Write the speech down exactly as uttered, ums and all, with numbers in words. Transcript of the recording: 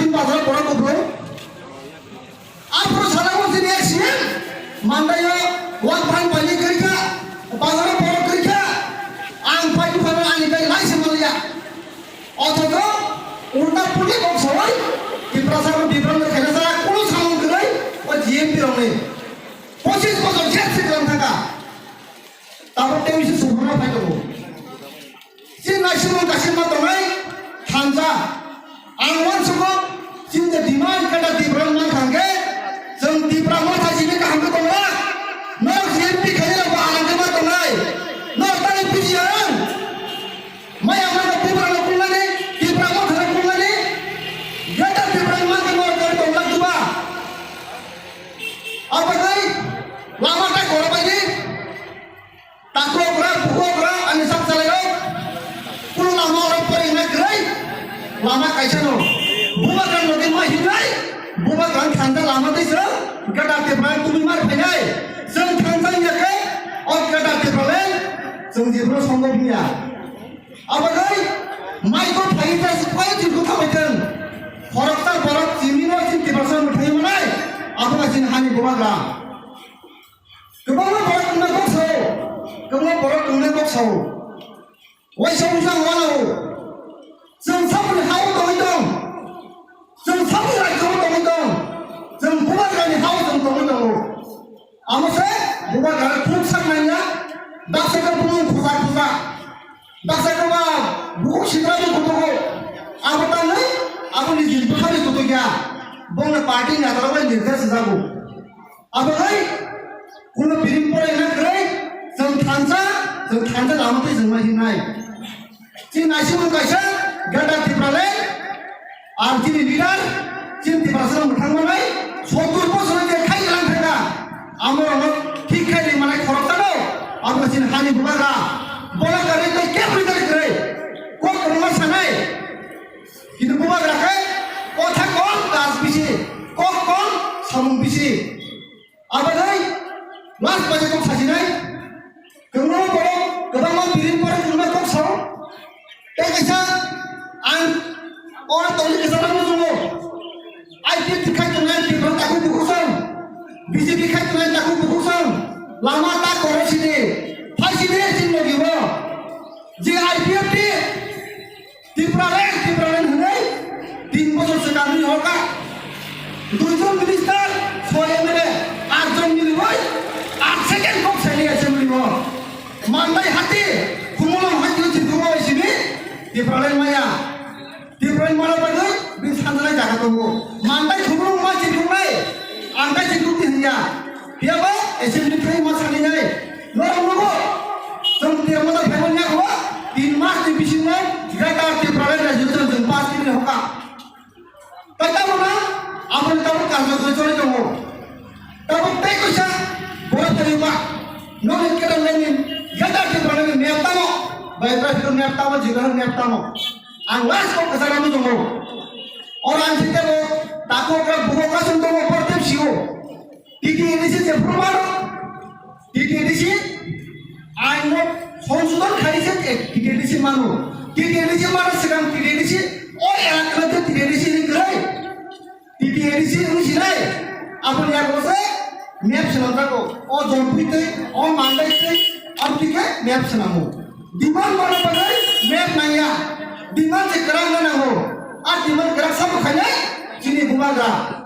Bazar borok kubru. Aphuru sana mo chini ek sini. Mandaio wak phan paini kerja. Bazar borok kerja. Ang pai phana ani kai lai se maliya. Othocho ulta puli kok sawai. Tiprasa mo Bipran khaina sara kunu samung kwrwi. O G M P rokni. Pochis bosor jel se kalam thaka. Tabuk tei bisi suphurma phai tongo. Chini naisingmung kaisa ma tongnai thansa. Ang uansugo chini je demand kata Tipra wng mankha hwnkhe chwng Tipra motha simi kaham khe tongo. Norok G M P khairok bo alang khe ma tongnai. Norok tani bujiya ang. Maya mano Tipra no kulnani, Tipra motha no kulnani. Greater Tipra wng mankhe norok tani tongna duba. Abagwi lama ta kora bai di. Takhuk rok, bukhuk rok, ani sak salai rok. Kunu lama rok pori hwnna kwrwi. Lama kaisa no. Bubagra no tei ma hinai. Bubagra thansa lama tei se. Greater Tipra tumi mar phainai. Chwng thansa ya khe. O Greater Tipraland. Chwng jibro songbo buya. Abagwi mai ko phai ta se phai jibro thamai thwng. Khoroksa borok chini no chin Tiprasa mwthai manai. Abo na chin hani bubagra. Kwbangma borok wngna kok sao, kwbangma borok wngna kok sao. Waisa wngsa ang wanao. Chwng samani ha-o tongwi tong. Chwng samani rajyo-o tongwi tong. Chwng bubagrani ha-o chwng tongwi tongo. Amo se bubagra thuk sak nangya. Baksa khe bumung khusa khusa. Baksa khe ba bukhuk sitra bo kutugo. Abo tangwi aboni jil bwkhani kutukya. Bongni party ni adara bai nirkhe swnjago. Aboni kuno piring pore na kwrwi, chwng thansa, chwng thansa lama tei chwng ma hinai. Chini naisingmung kaisa Greater Tipraland, ang chini leader, chini Tiprasa mwthang manai, sottur bosor je khai lang thaka, amorok thik khai ri manai khorok tano, abo chini hani bubagra, bola kare tei kep ri tari kwrwi, kok kwbangma sanai, kintu bubagra khe kotha kom, kaj bisi, kok kom, samung bisi. Aboni last bai kok sajinai. Kwbangma borok, kwbangma biring borok kwbangma kok sao. Tei kaisa ang oro tongwi kwchangma muchungo. I P F T khai tongnai Tripura takhuk bukhuk song. B J P khai tongnai takhuk bukhuk song. Lama ta koro sini. Phai sini chini logi bo. Je I P F T Tipraland, Tipraland hwnwi tin bochor swkang nini hoka. Duijon minister, soi M L A, atjon miliwi at second kok saini assembly o. Mandai hati, Khumulwng hati o Tripura bai simi Tipraland maya. Tipraland mana bagwi bini sanjanai jaga tongo. Mandai Khumulwng ma chirikhoknai, ang tai chirikhokdi hwnya. Phiyaba assembly phai ma saninai. Norok nugo. Chwng Tipraland phaimani yago tin mas ni bisingo Greater Tipraland resolution chwng pass khaimani hoka. Tai tabukno aboni tabuk karjakgwi choli tongo. Tabuk tei kaisa borok tongwi ba. Nokni kwtal nokni Greater Tipraland ni map tamo. Biographical map tamo, geographical map tamo. Ang last kok kwcharo muchungo. Oro ang sitebo takhuk rok bukhuk kasung tongo, portep sio. T T A D C je phuru mano, T T A D C aino songsodhon khai se T T A D C mano. T T A D C mano swkang T T A D C o elakano je T T A D C ni kwrwi. T T A D C wng sinai, aboni yago se map swnamjago. O Jompui tei, o Mandai tei, abo twi khe map swnamo. Demand mano bagwi map nangya. Demand se kwrak wngna nango. A demand kwrak sabo khainai chini bubagra.